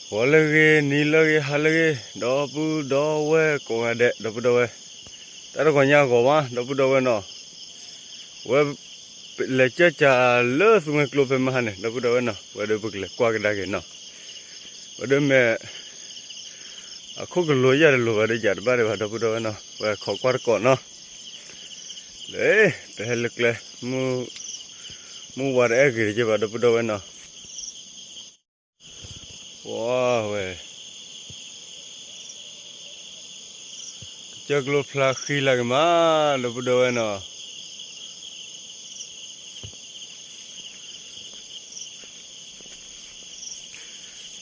ဂီၤလၢအဂ့ၤ နံၤလၢအဂ့ၤ ဟါလၢအဂ့ၤ ဒီပုၢ်ဒီဝဲၢ်ကိးဂၤဒဲး ဒီပုၢ်ဒီဝဲၢ်, တၢ်တဂီၤညါအဂီၤမး ဒီပုၢ်ဒီဝဲၢ်နီၤ, ဝဲ လဲၤကၢၢ်ကၢလၢသူမွဲကျိဖဲမဟါန့ၣ် ဒီပုၢ်ဒီဝဲၢ်နီၤ, ဝဲဒၣ်ပကလဲၤကွၢ်ကဒါက့ၤနီၤ, ဝဲဒၣ်မ့ၢ် အခိၣ်ကလိၤယၢ်တလိၤဘၣ်ဒီးယၤတဘၣ်ဒံးဘၣ် ဒီပုၢ်ဒီဝဲၢ်နီၤ, ဝဲခိးကွၢ်တကိးနီၤ, လၢ ပဟဲလၢကျဲ မုၢ်ဝါတအဲၣ်ဂ့ၤတက့ၢ်ဘၣ် ဒီပုၢ်ဒီဝဲၢ်နီၤ, ပှၤဝဲ ကစၢၢ်ကျိဖျါဃံလၤက့ၤမး ဒီပုၢ်ဒီဝဲၢ်နီၤ,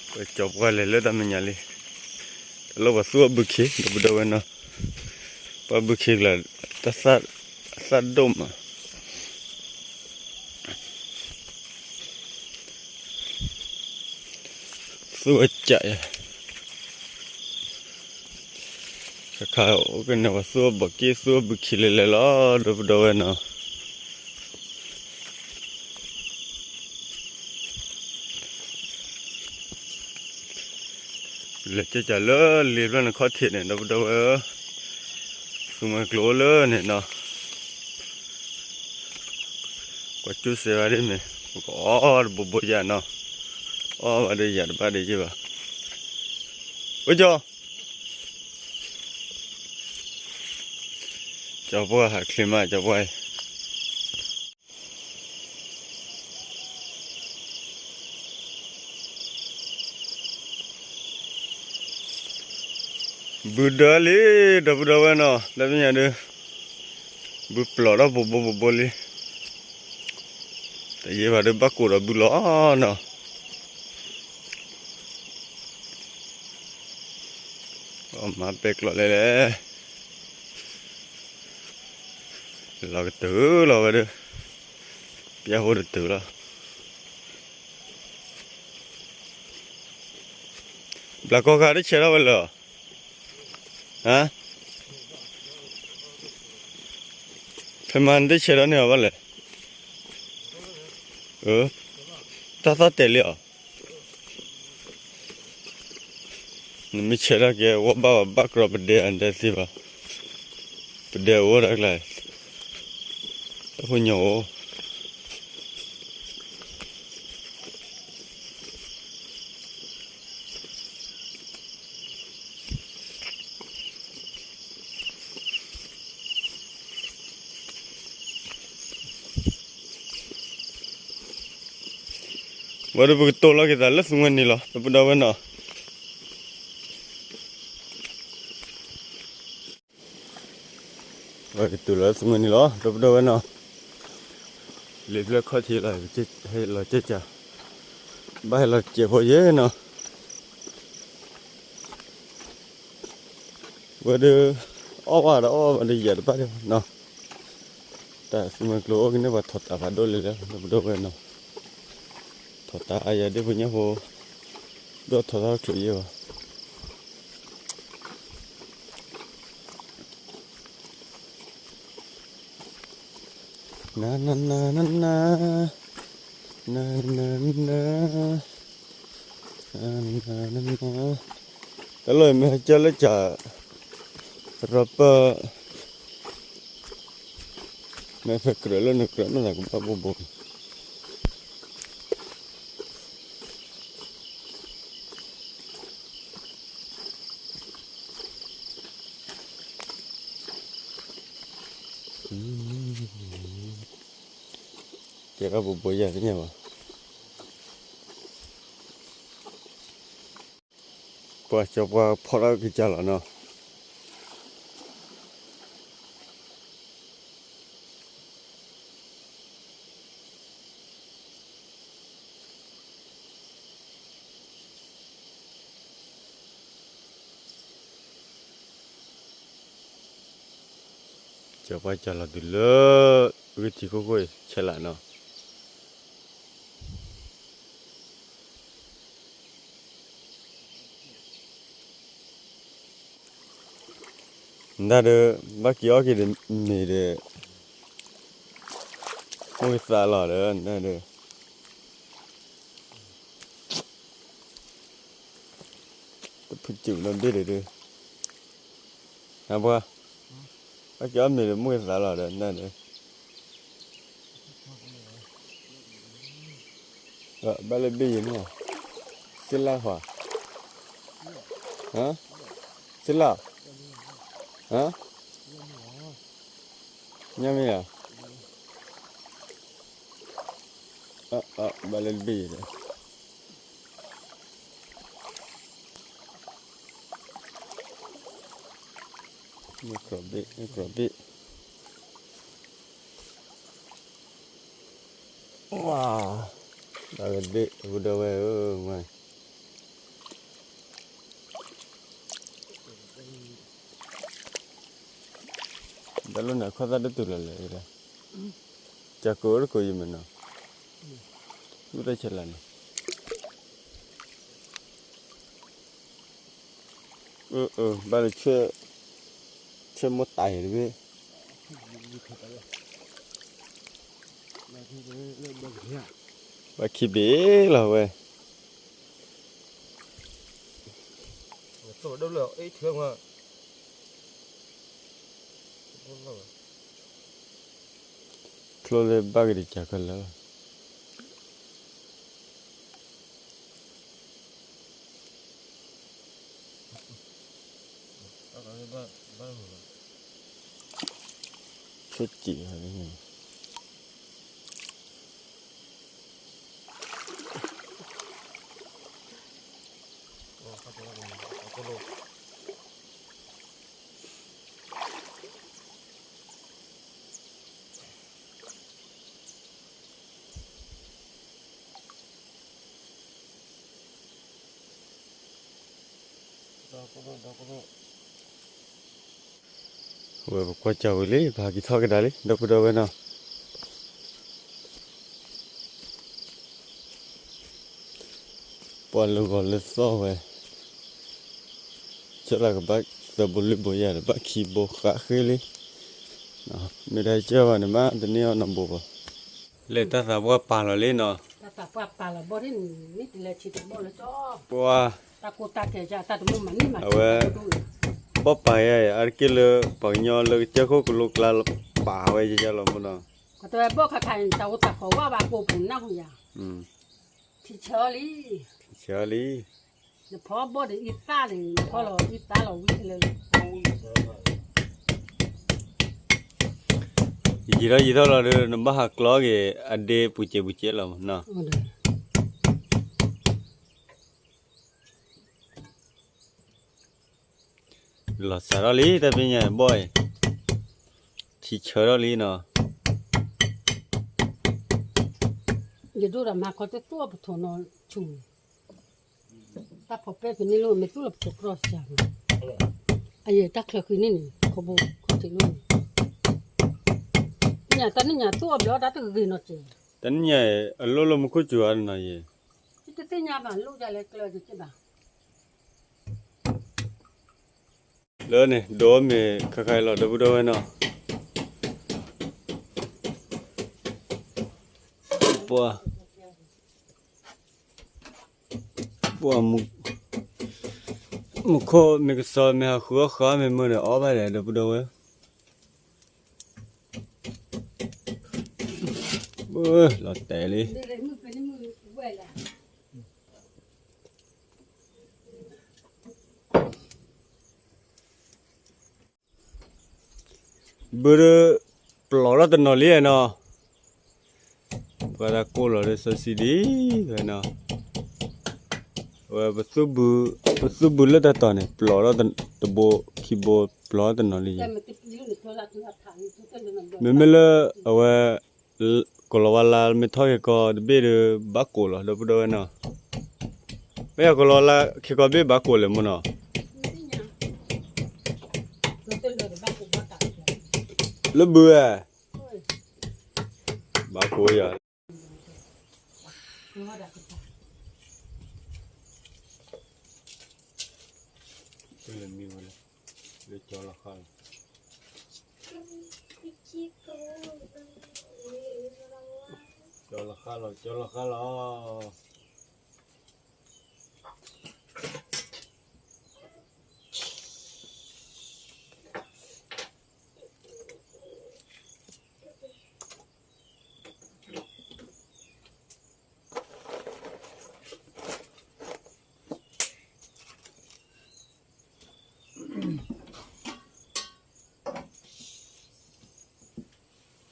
ပကၠီၤပှၢ်လဲၤလၢတၢ်မဲာ်ညါလံ, တၢ်လၢပှၤသူအီၤဘုခ့ ဒီပုၢ်ဒီဝဲၢ်နီၤ, ပှၤဘုခ့ကျါ တၢ်သၣ်ဒိၣ်မး သူအကးယၤ, ခါခါအိၣ်ကန့ၢ်ပှၤသူအဘီးက့ၣ် သူအဘုခ့လဲၤလဲၤလီၤ ဒီပုၢ်ဒီဝဲၢ်နီၤ, လဲၤကၢ်ကၢလၢလံာ်ဖျၢၣ်နခီၣ်ထံးန့ၣ် ဒီပုၢ်ဒီဝဲၢ်ဧၢ, သူမွဲကျိအိၣ်လၢန့ၣ်နီၤ, ကွၢ်ကၠူၣ်စဲဘၣ်ဒ်မ့ၢ် ပကအီၣ်တဘိဘိယၤနီၤ, အီၣ်ဘၣ်ဒီးယၤတဘၣ်ဒံးက့ၢ်ဘၣ်, အိၣ်ကၠီၤ ကၠီၤပှၢ်ဟးချ့မး ကၠီၤပှၢ်အံၤ, ဘုဒၢလံ ဒီပုၢ်ဒီဝဲၢ်နီၤ လၢပညါဒုး ဘုပျီၢ်ထီၣ်ဘိဘိဘိဘိလံ, တယံာ်ဘၣ်ဒုးဘၣ်ကိးဒီးဘုလီၤနီၤ, အမၤပဲကျီးလဲၣ်လဲၣ် လီၤကတုၤလီၤဝဲဒၣ်, ပျၢ်ဖိတတုၤလီၤ, ဘျးကီၢ်ခါတဆဲးထီၣ်ဝဲလၢာ်, ဟါ, ဖဲမၤနတဆဲးထီၣ်န့ၢ်အီၤဘၣ်လဲၣ်, တၢ်သီၣ်တဲာ်လံအီၤ နမ့ၢ်ဆဲးထီၣ်က့ၤ ဝဲဘၣ်ဝဲဘၣ်ကြီပဒဲအဒဲသ့ဘၣ်, ပဒဲအိၣ်ဒၣ်ကျါ, တၢ်ဖိညိၣ်အိၣ်, ဝဲဒၣ်ပကတိၤလီၤက့ၤသးလၢသူမွဲနံၤလီၤ ဒီပုၢ်ဒီဝဲၢ်နီၤ. ဝဲကတုၤလီၤသူမွဲနံၤလီၤ ဒီပုၢ်ဒီဝဲၢ်နီၤ. လံာ်ဖျၢၣ်ခီၣ်ထံးလီၤ ဟဲလီၤကဲကၢ်, ဘၣ်ဟဲလီၤကဲးဖိယဲနီၤ. ဝဲဒၣ် အီၣ်ဝဲဒီးအီၣ်ဝဲဒီးယၤတဘၣ်ဒံးဘၣ်နီၤ. တၢ်သူမွဲကျိအိၣ်ကန့ၢ်ပှၤထီၣ်တၢ်ဖးဒိၣ်လဲၣ်လဲၣ် ဒီပုၢ်ဒီဝဲၢ်နီၤ. ထီၣ်တၢ်အါယၤဒ်ပညိၣ်ဖိ ဒိၣ်ထီၣ်ထီၣ်ချိးယဲဘၣ်. န န န န န န န န န တၢ်လီၢ်အံၤမ့ၢ်ဟဲကၢလၢကၢ် ရပၢၢ် မ့ၢ်ဖဲကြၢးလၢနကြၢးမ့ၢ်သးကဘၣ်ဘိဘိ ကဲထီၣ်ဘိဘိယၤသ့ၣ်ညါဘၣ်. ပှၤကၠီပှၤဖီၣ်ထီၣ်ကစၢ်လီၤနီၤ. ကၠီပှၤကၠီလီၤတုၤလၢ ဂံၢ်ထံခိၣ်ခိၣ်အံၤ ဆဲးလးနီၤ. နဒၣ်ဒီး ဘၣ်က့ၤအီၣ်က့ၤဒီးမ့ၤဒီး မိၢ်ကသးလီၤဒီး နဒၣ်ဒီး က ဖုစူးနီၣ်ဘ့ၣ်ဒီး, နပှၤ, ဘၣ်က့ၤအီၣ်မ့ၤဒီးမုၢ်သးလီၤဒီးနၤဒီး, ဘၣ်လၢဘ့ၣ်ယဲၢ်န့ၣ်, စ့လၢ်ခွါ, စ့လၢ်, ညါမ့ၢ်ဧါ, ဘၣ်လၢဘ့ၣ်ယဲၢ်ဒီး မ့ၢ်ကြၢးဘ့ၣ်, မ့ၢ်ကြၢးဘ့ၣ်, ဝါ, ဘၣ်လၢဘ့ၣ် ပူဒီဝဲၢ်ဧၢ, မ့ၢ် တၢ်လီၢ်န့ၣ် အခီၣ်သၣ်တတူၢ်လီၤလဲၣ်, ကကိးတကိးယမ့ၢ်နီၤ, ဝံၣ်တၢ်ဆဲးလၢန့ၣ်, ဘၣ်လၢ ဆဲးမိၢ်တၢ်အံၤတဘ့ၣ်, ဘၣ်ခံဘ့ၣ်လီၤဝဲ ချိၣ်လၢဘၣ်က့ၤတကးခဲလၢာ်လီၤ, ဆ့ၣ်ကံး ဝဲပကွၢ်စၢ်ဝံၤလံ ပဟးက့ၤထီၣ်ကဒါလံ ဒီပုၢ်ဒီဝဲၢ်နီၤ, ပှၤလၢဂီၤလၢသီၣ်ဝဲ, ကၠီလၢကဘၣ်သၢဘိလွံၢ်ဘိယၤဒီး ဘၣ်ခံဘိဃးဃ့လံ, မ့ၢ်တၢ်ကၢဘၣ်န့ၣ် မ့ၢ်တန့ၢ်အီၤနီတဘိဘၣ်, လဲၤတၢ်သးပှၢ်ပာ်လီၤလံနီၤ, တၢ်သးပှၢ်ပာ်လီၤဘီၣ်န့ၣ်, မ့ၢ်တလဲၤဆံးတဘီၣ်လၢကၠီ, ပှၤ, တၢ်ကိၢ်တၢ်ဂီၤယၤ တၢ်တမုာ်မၤန့ၢ်မၤ, အဝဲ, ဘီၣ်ပာ်ယၤအံၤ အါတက့ၢ်လၢ ပှၤကညီလၢကစၢၢ်ခိၣ်ကလိကျါပာ်ဝဲယၤလီၤမ့ၢ်နီၤ, ကတၢၢ်ဘီၣ်ခါခါအံၤ တၢ်အိၣ်သးခိးဝဲဘၣ်ကိးပူၤနၢ်ဟူယၤ, ထံဆၢလံ, ထံဆၢလံ, နဖီဘီၣ်ဒီးအံသၣ်န့ၣ် နဖီလီၤအံသၣ်လီၤဝံၤလၢ ယံာ်ထီၣ်ယံာ်ထီၣ်လီၤဒီး နဘၣ်ဟးကျီက့ၤ အဒ့ပူၤစဲးပူၤစဲးလီၤမ့ၢ်နီၤ, လီၤစးထီၣ်လံ တၢ်ပညိၣ်ဘီၣ်အံၤ, ထံဆၢထီၣ်လံနီၤ, ယဒိၣ်ဒီးမၤခီတသူၣ်အီၤပထိးနီၤဆူၣ်န့ၣ်, တၢ်ဖီပဲကန့ၢ်လိၣ် မ့ၢ်သူၣ်လီၤပထိးကြီစှၤန့ၣ်, အယဲၢ်တၢ်ချၢဃံန့ၣ်န့ၣ် ခီဘိခီထံးလိၣ်န့ၣ်, ညၣ်တၢ်နံၣ်ညါသူၣ်အီၤဘျီတၢ်တဂ့ၤနီၤစဲး, တၢ်နံၣ်ညါအလိၣ်လၢမူခိၣ်စူၤအါနီၤယဲၢ်, တသ့ၣ်ညါဘၣ်လိၣ်ယၤလဲၤကျၢၤက့ၤဘၣ် လၢန့ၣ် ဒိးမ့ၢ်ခါခါအံၤလီၤ ဒီပုၢ်ဒီဝဲၢ်နီၤ, ပှၤ, ပှၤ, မူခိၣ်မ့ၢ်ကစီမ့ၢ်ဟးဃုအီၣ်ဃါမ့ၢ်မုာ်ဒီးအီၣ်ဘၣ်ဒီး ဒီပုၢ်ဒီဝဲၢ်, လီၤတဲာ်လံ ဘုဒုး ပျီၢ်ထီၣ်တနီၤလံနီၤ, ပှၤဒၣ်ကိၢ်လီၤလၢစီဆှံဒံးဝဲနီၤ, ဝဲ, ပသူၣ်ဘုလၢတၢ်တီၤန့ၣ် ပျီၢ်ထီၣ်တဘိခံဘိ ပျီၢ်ထီၣ်တနီၤလံ, မ့မ့ၢ်လၢအဝဲ ကီၤလီၤဝါလါမ့ၢ်ထီၣ်ခဲကီးတဘ့ၣ်ဒီး ဘၣ်ကိးလီၤ ဒီပုၢ်ဒီဝဲၢ်နီၤ, မ့ၢ်ယကီၤလီၤဝါလါခဲကီးဘ့ၣ်ဘၣ်ကိးလဲၣ်မ့ၢ်နီၤ, လၢဘုဧါ, ဘၣ်ကိးယၤ လၢကၠီလီၤဃါလီၤ, ကၠီလီၤဃါလီၤ ကၠီလီၤဃါလီၤ.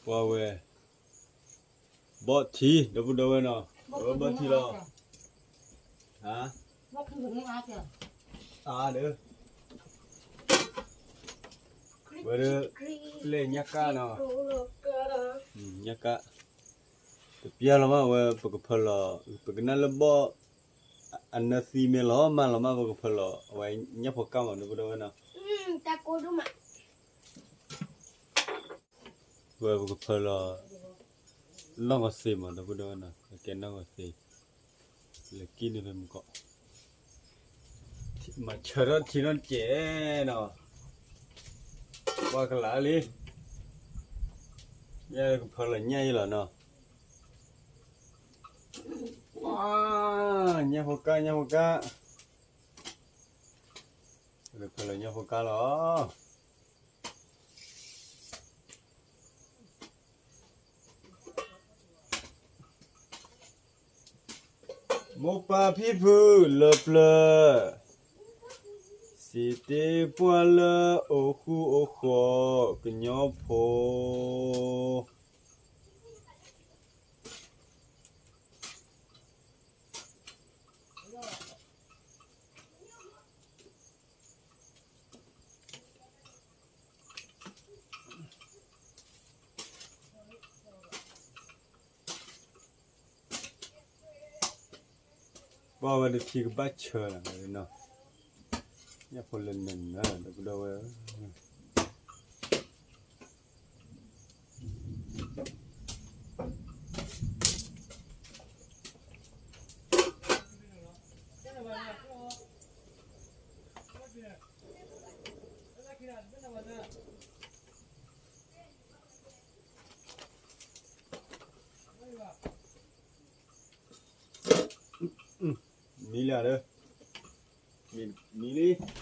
ပှၤဝဲ ဘီၣ်ထံ ဒီပုၢ်ဒီဝဲၢ်နီၤ, ဝဲဘီၣ်ထံလီၤ, ဟါ, အါဒီး, ဝဲဒၣ် ပျဲၢ်ညၣ်ကၣ်နီၤ, ညၣ်ကၣ်, တပျၢ်လီၤမး ဝဲပကဖၢလီၤ, ပကနၣ်လၢဘီၣ် အနၢသံမ့ၢ်လီၤမးလီၤမး ပကဖၢလီၤ အဝဲညၣ်ဖိကၣ်မး ဒီပုၢ်ဒီဝဲၢ်နီၤ. ဝဲပကဖၢလီၤ နီၢ်ကီၢ်သ့မး ဒီပုၢ်ဒီဝဲၢ်နီၤ, ကဲနီၢ်ကီၢ်သ့, လၢကံၣ်န့ၣ်ဖဲမူကီၢ်, မၤဆၢထီၣ်ထံနီၢ်တစဲးနီၤ, ပှၤကလးလံ, ညၣ်ကဖၢလီၤညၣ်အံၤလီၤနီၤ, ညၣ်ဖိကၣ် ညၣ်ဖိကၣ်, ကဖၢလီၤညၣ်ဖိကၣ်လီၤ. မိၢ်ပၢ်ဖံဖုလၢပျၢၤ, စံးတ့ၢ်ပှၤလၢအိၣ်ဃူအိၣ်ဃီၤ ကညီဖိ ပှၤဝဲတထံကဘၣ်ဆၢလီၤနီၤ, ညၣ်ဖိလၢနၢၤနၢၤ ဒီပုၢ်ဒီဝဲၢ်ဧၢ. မံလၢဒီး, မံလံ.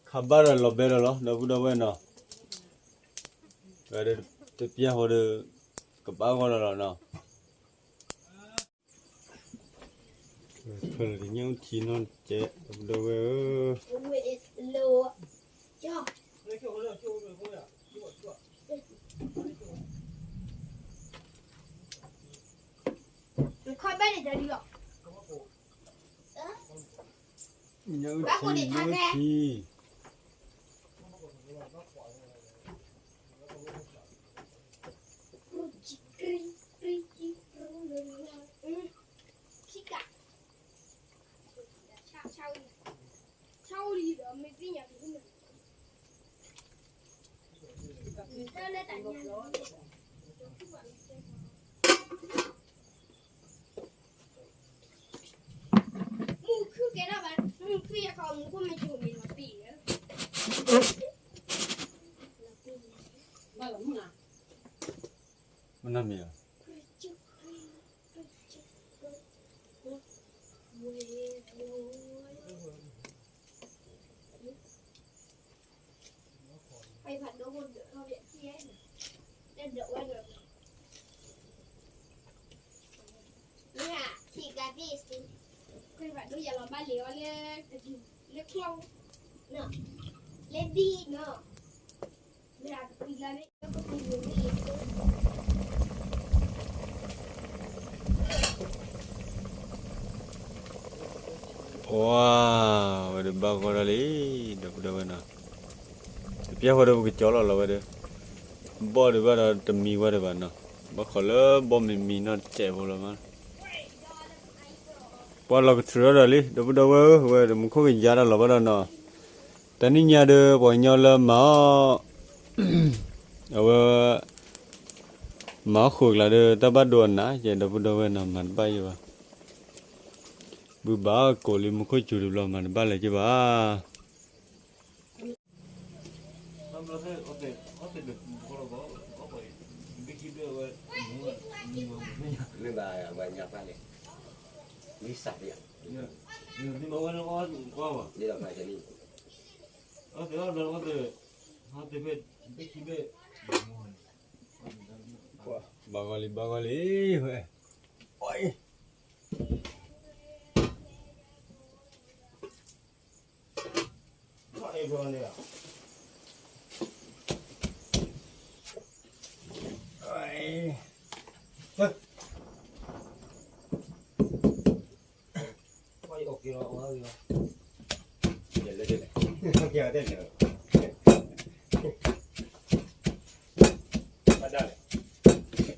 ခးဘၣ်ဒီးလီၤဘဲဒီးလီၤ ဒီပုၢ်ဒီဝဲၢ်နီၤ, တပျၢ်ဃီဒီး ကဘၣ်ဂီၢ်ဒီးလီၤနီၤ. ဖၢလၢတညၣ်ထံနီၢ်တစဲး ဒီပုၢ်ဒီဝဲၢ်ဧၢ. ညၣ်ထံ ညၣ်ထံ. မနုၤမံၤလီၤ. ပှၤဝဲဒၣ်ဘၣ်ဂီၢ်ဒၣ်လံ ဒီပုၢ်ဒီဝဲၢ်နီၤ, တပျၢ်ဃီဒီးပကကၠီလီၤလီၤဝဲဒီး, ဘီၣ်ဒံးဘၣ်ဒီးတမံၤဝဲဒံးဘၣ်နီၤ, ဘၣ်ဃီလၢဘီၣ်မံၤမံၤနီၢ်တစဲးဖိလီၤမး. ပှၤလီၤကထြၢဒီးလံ ဒီပုၢ်ဒီဝဲၢ်ဧၢ, ဝဲဒၣ်မူခိၣ်ကယါတၢ်လီၤဘၣ်ဒီးနီၤ, တနံၣ်ညါဒီးပှၤကညီလၢမၤအီၣ် အဝဲ မၤအီၣ်ဃုာ်ကျါဒီး တၢ်ဘၣ်ဒိအနးကဲ ဒီပုၢ်ဒီဝဲၢ်နီၤ, မၤတဘၣ်ယဘၣ်, ဘုဘၣ်ကိးလံမူခိၣ်စူၤတဘျီ မၤတဘၣ်လၢၤက့ဘၣ်. မ့ၢ်ဘၣ်အဝဲညါပၢ်လဲၣ်, မ့ၢ်စးဒံး, ဒ်သိးဖဲန့ၣ်, ဘၣ်ဂီၤလံ ဘၣ်ဂီၤလံ, ဝ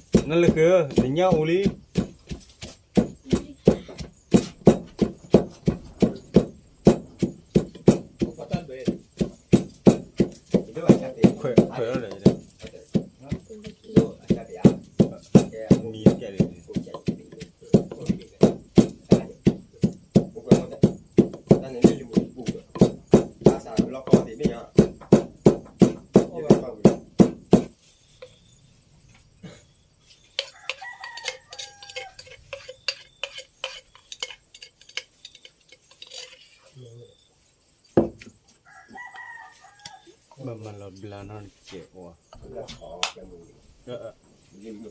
ဲ, နလၢဃဲ, နညၣ်အူလံ. ခွဲးခွဲးလီၤဒီး, မံၤကဲလံ, ဘၣ်မၤလီၤ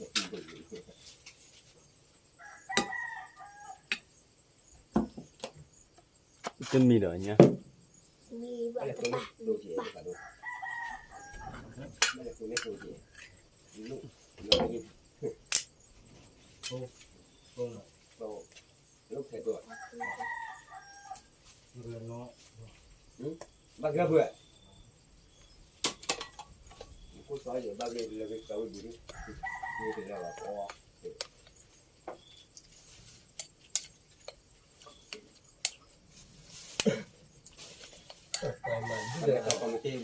ဘျါနီတစဲးအီၤ, တမံၤဒီးညါ, ဘၣ်ကဲဖုး, ခိၣ်စီယဘၣ်ကဲလၢကသးဝံၣ်ဒံး, မ့ၢ်တလဲၤဘၣ်ကီ, ကီမတ့ၢ်ဘၣ်,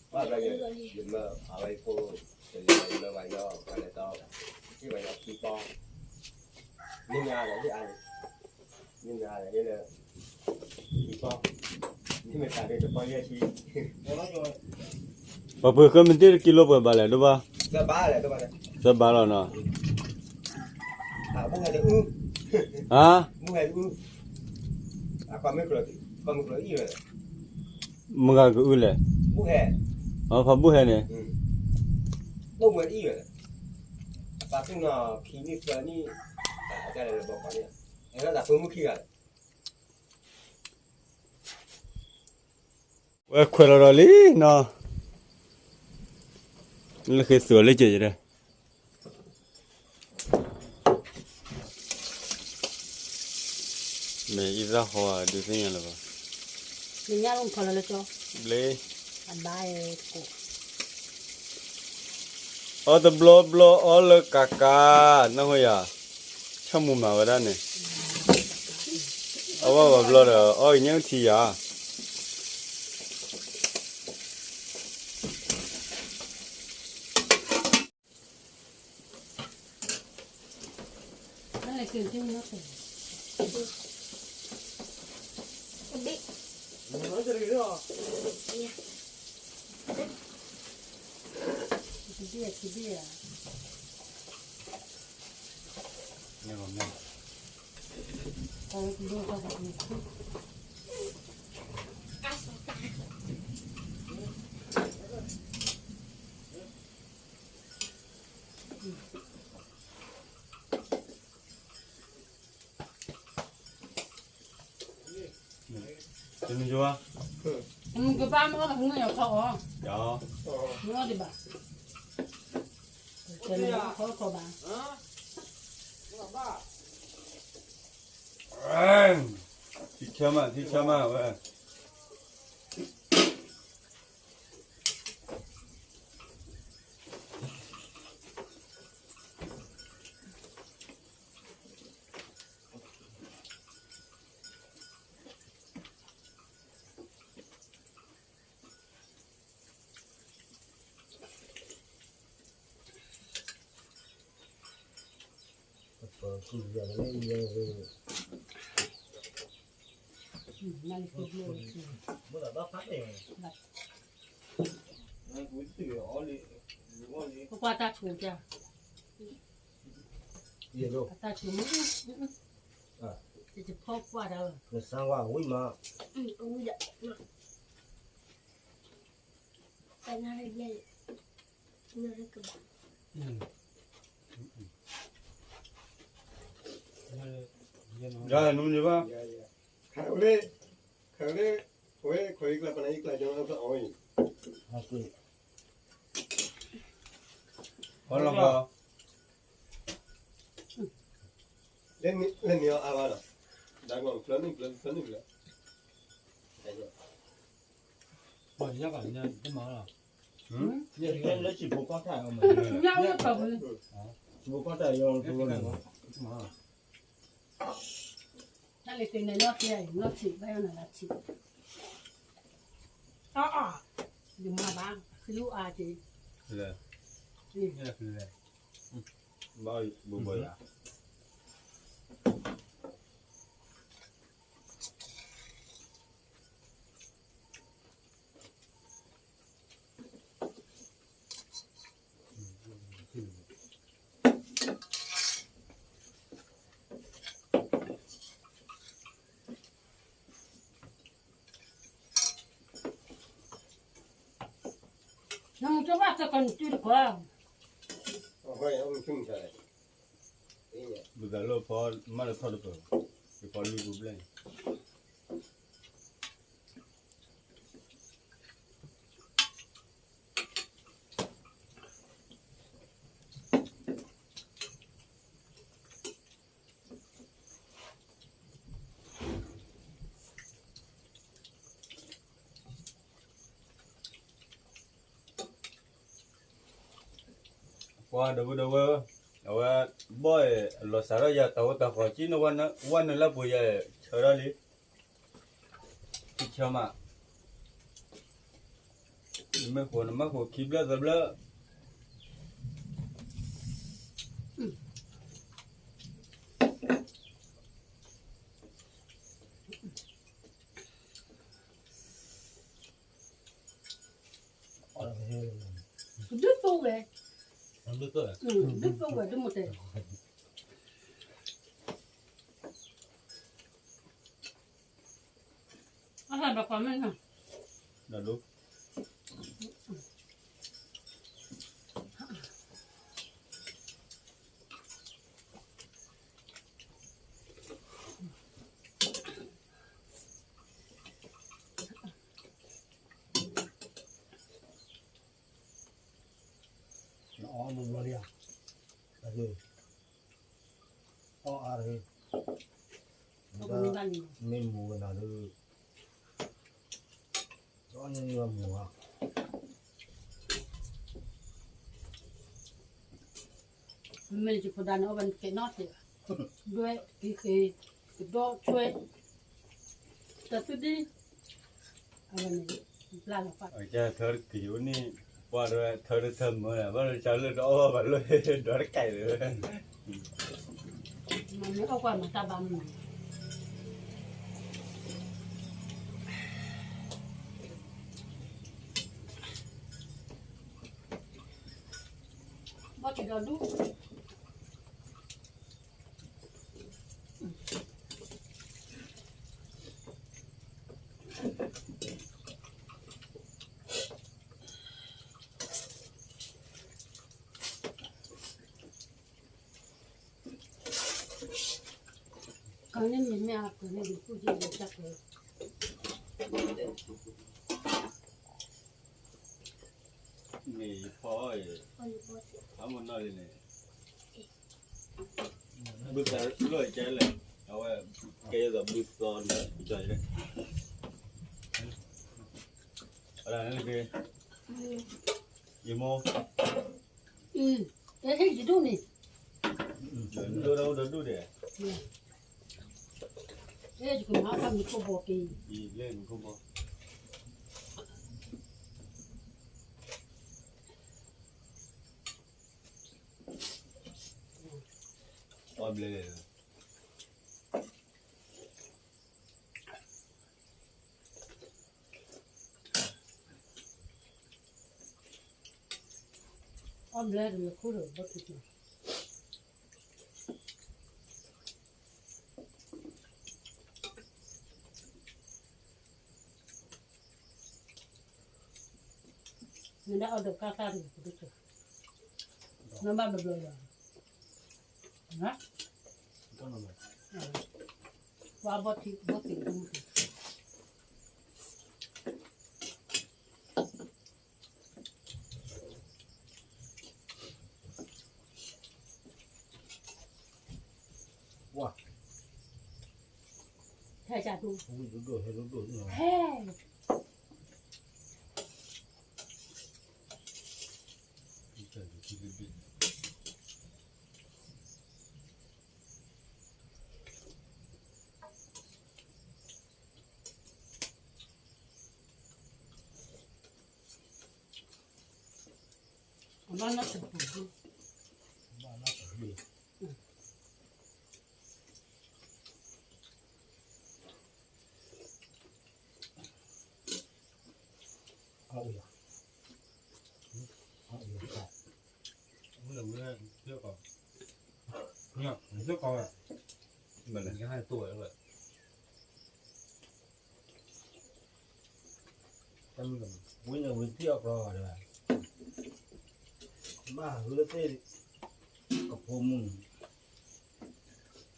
ဘၣ်ဘျီယ, ယမၢအဝဲဖိ, တလဲၤလၢပှၤညီ, ပှၤလဲၤတီ, ဟ့ၣ်ပှၤညီခံပီ, မ့ၢ်မ့ၢ်အါဒီးဟ့ၣ်အါန့ၣ်, မ့ၢ်မ့ၢ်အါဒီးဟ့ၣ်လၢ ခံပီ, မ့ၢ်မ့ၢ်တၢ်ဒ်တပီယဲၢ်ဆံ, ပှၤပှ့ၤဃၢမ့ၢ်တ့ၢ်တကံလိပှဲၤဘၣ်လဲၣ် ဒိၣ်ဘၣ်, သၢဘၣ်လီၤနီၤ, ဟါ, မုၢ်ဂၤကအုလဲၣ်, ဖါဘူၣ်ဟဲန့ၣ်, ဝဲခွဲးလီၤဒီးလံနီၤ, လၢဃ့သူၣ်အီၤလၢကဲးယဲၢ်ဒီး မ့ၢ်အံသၣ်ဟီဒုးသ့ၣ်ညါလၢၤဘၣ်, မ့ၢ်ညၣ်လီၤခီလီၤလၢကၠီ, ဘျ့, အဘါ, အီတဘျီဘျီအီလၢကးကး, နၢ်ဟူယၤ, ဆီၣ်မူၤမၤဝဲဒၣ်န့ၣ်, အဝဲဘၣ်ဘျီဒီး အီကညၣ်ထံယၤ တနံၤယိၤဧါ, မုၢ်ကပၢ်မ့ၢ်အီၣ်မုၢ်ယီၤခီအီၤ, မ့ၢ်အီၣ်ဒံးဘၣ်, တနံၤခီခီဘၣ်, ထံဆၢမး ထံဆၢမးဝဲ. ပကွၢ်တၢ်ဆိး, တၢ်ဆိးမုၢ်, တဖီကွၢ်တၢ်, နစါဝါဝံၣ်မး, နနဘၣ်, ခးလၢ, ခးလၢ, ဝဲခွဲးယကျါ ပနၢ်ယကျါ ကၠီအီၣ်အီၣ်အံၤ, အီၣ်လီၤ, လၢန့ၣ်အီၤအါဘၣ်လီၤ, ဒၣ်ကီၢ်ကျၢနုၢ်ကျၢ ကျၢနုၢ်ကျၢ, ပှၤယါဘၣ်ညါတမၤလီၤ, လၢစံၣ်ဖိကီၢ်တၢ်အီၤမး, စံၣ်ဖိကီၢ်တၢ်အီၤ, တၢ်လၢသ့ၣ်န့ၣ် နီၢ်သ့ၣ်အံၤ နီၢ်ဆံးဘၣ်ယီၤနၤလၢဆံး, အါအါ, ယမၤဘၣ်, ဃံအူအါက့ၤ, လဲၤ, လဲၤ, ဘၣ်ဘိဘိယၤ နမူကဘၣ်တကနတုတကီ, ဘုသးလၢဖီမၢ်လၢထီၣ်တပၢၢ်, ယဖီလွံၢ်ပူၤဘျဲၣ် ပှၤဒီပုၢ်ဒီဝဲၢ်, အဝဲ, ဘီၣ်အံၤ အလီၤစးထီၣ်ယၤတၢ်အိၣ်တၢ်ဃီၤကံ နဝဲနုာ်လၢပှ့ၤယၤ ဆၢထီၣ်လံ, ခံဆၢမး, နမ့ၢ်ဃိနမၢ်ဃိခံဘျၢၣ်သၢဘျၢၣ် ဒုးသိဝဲ, ဒုးသိဝဲဒုးမတဲ, အဟးဒီးကွၢ်မ့ၢ်နီၤ, ဒီးဒိ နအီၣ်မူဘျီဒံးဧါ, အီၣ်အါတဂ့ၤ, မ့ၢ်မူဝဲနၤဒုး, အီၣ်န့ၢ်မူဧါ, မ့ၢ်ယဖိဒါန့ၣ် အီၣ်ဘၣ်နကဲနီၣ်တ့ၢ်ဘၣ်, ဒွဲၣ်က့ၤဃ့, ကဒီဆွဲ, တၢ်သုဒ်, အဝဲန့ၣ်, ဘျါလီၤပှၢ်, ကဲထၢတက့ၤဝဲန့ၣ်, ပှၢ်တဝဲထၢတထၢမၢလၢၤ ဘၣ်လၢကၢလၢတအီၣ်ဘၣ်လၢ ဒီးတကဲးလၢၤဝဲ မ့ၢ်အီၣ်ကွၢ်မၤတၢ်ဘၣ်မုာ် ဘီၣ်ထံဒီးဒူၣ် ကန့ၣ်မ့ၢ်မ့ၢ်အပှၤန့ၣ် ဒုးကူၣ်က့ၤလၢတၢ်ပှဲၤ န့ၣ်ယဖီအီၣ်အံၤ အမ့ၢ်နီၢ်လံန့ၣ် ဘုသးလီၢ်ကဲလဲၣ် အဝဲ ကဲယသိးဘုသီန့ၣ် ကၠီယဲ အလၢန့ၣ်က့ ယမိၢ် အံၤ ကဲဟ့ၣ်ယဒိၣ်န့ၣ် ဒိၣ်ဒီးဒိၣ်ဒိၣ်ဒဲး အဲ ယကမၤအီၣ်တၢ်မူခိၣ်ဘီက့ၤ ယလဲၣ်မူခိၣ်ဘီ အီၣ်ဘျဲၣ်လဲၣ် အ အီၣ်ဘျဲၣ်တလၢခိၣ်ဒီးဘီထံကျိၤ နဒၣ်အီၣ်ဒီးကၢ်သၣ်တလၢခိၣ်တကၢၤ နဘၣ်ဘျီဘျီယၤ ပှၤဘီထံဘီသ့ၣ်တမုၢ် ဝါ ဟဲ ဒိၣ်ဒိၣ် ဟဲဒိၣ်ဒိၣ် ဟဲ အဘၣ်နီၢ်တပူၤ ဘၣ်နီၢ်တပူၤ အအိၣ်ယၤ အအိၣ်ယၤ မ့ၢ်မ့ၢ်သ့ၣ်ကီး မ့ၢ်သ့ၣ်ကီးဝဲ မ့ၢ်လၢညါဟဲတိၢ်ဝဲဝဲ ဝံၤန့ၣ်ဝံၤထံၣ်အကျီဘၣ်ဒီး ဘၣ်ဟၢသ့ၣ် ကဖိမုၣ်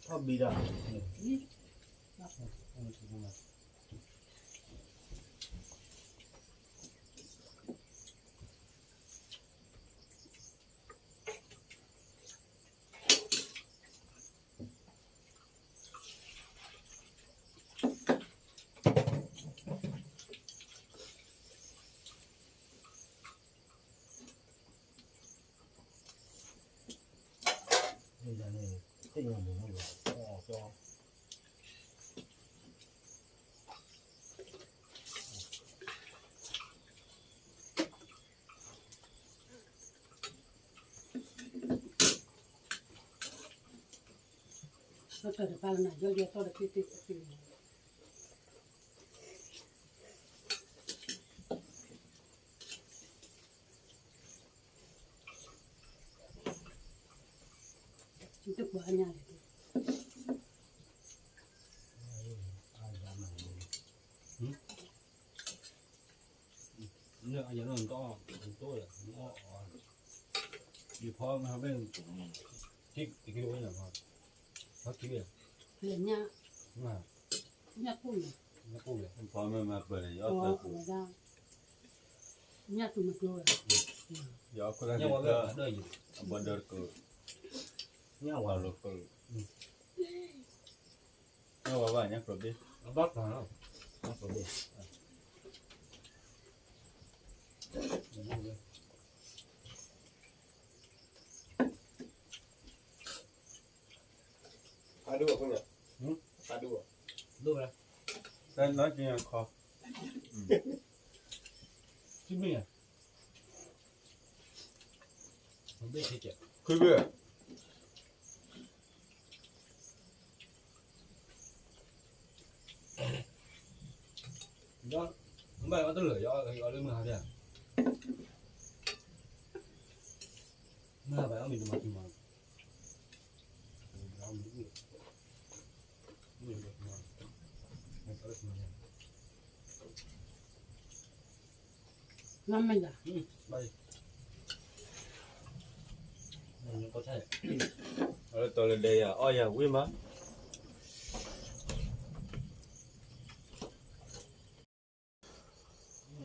ထီၣ်ဘံဒၣ် တၢ်တပာ်လၢနယီယီတီၢ်တသ့သ့သ့ တကွၢ်ညါလဲၣ် အယၤနီၢ်တီၢ်တီၢ်ယၤ ယဖီမ့ၢ်ဟဲဘၣ် ထံၣ်တက့ၢ်ဝဲညါဖီ ဖီထံၣ်ဝဲ ညၣ် ညၣ်ပူၣ်န့ၣ် ညၣ်ပူၣ်န့ၣ် ဖီမ့ၢ်မၤပၢၢ်န့ၣ် ယအီၣ်သၢပူၤ ညၣ်သူမကျိဝဲ ယအီၣ်ခိၣ်လၢညၣ်ဝဲလၢအဘၢၣ်ယၤ အဘၢၣ်ဒၢတကၢၢ် ညၣ်ဝဲလၢကၢၢ် ညၣ်ဝဲဘၣ်ညၣ်ကျိဘ့ၣ် အဘၣ်ကျါလီၤ ညၣ်ကျိဘ့ၣ် ဖးဒိၣ်အခိၣ်ညါ ဖးဒိၣ်အ ဒိၣ်ဝဲ တၢ်နီၢ်က့ၤခီ ခံဘ့ၣ် ဘ့ၣ်ခံကဲ ခံဘ့ၣ် ဒီး ဘၣ်အီၣ်တလၢာ် ယအီၣ်လၢမုၢ်ဟါဖျၢၣ် မုၢ်ဟါဘၣ်အီၣ်မ့ၤတမၤတမၤ မ့ၢ်တမၤ မ့ၢ်တမၤ နမ့ၢ်ဒၣ် တီလၢဒဲယၤ အီၣ်ယၤဝံၣ်မး ပှ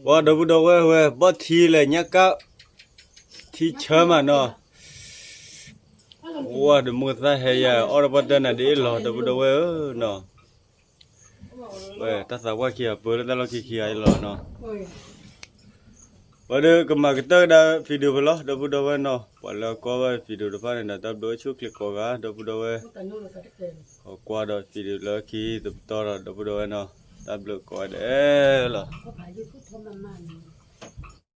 ၤဒီပုၢ်ဒီဝဲၢ်ဝဲ ဘီၣ်ထံလဲၣ်ညါကၣ် ထံဆၢမးနီၤ ဝဲဒီးမိၢ်သၣ်ဟဲယၤ အီၣ်တပှၢ်တၢၢ်နၤဒ်အံၤလီၤ ဒီပုၢ်ဒီဝဲၢ်ဧၢနီၤ ဝဲတၢ်သးပှၢ်ခံဂၤပၢလၢတၢ်လီၢ်ခံခံဂၤအံၤလီၤနီၤ ပှၤဒီးကမၤကတၢၢ်ကဒါ video ဖဲလီၤ ဒီပုၢ်ဒီဝဲၢ်နီၤ ပှၤလၢကွၢ်ဘၣ် video တဖၣ်န့ၣ်ဒီး တၢ်ဘျုးအိၣ်ဆူၣ်အိၣ်ချ့ကိးဂၤ ဒီပုၢ်ဒီဝဲၢ် ကွၢ်ဒီး video လၢခံသပတီၢ်ဒီး ဒီပုၢ်ဒီဝဲၢ်နီၤ တၢ်ဘျုးကိးဂၤဒဲးလီၤ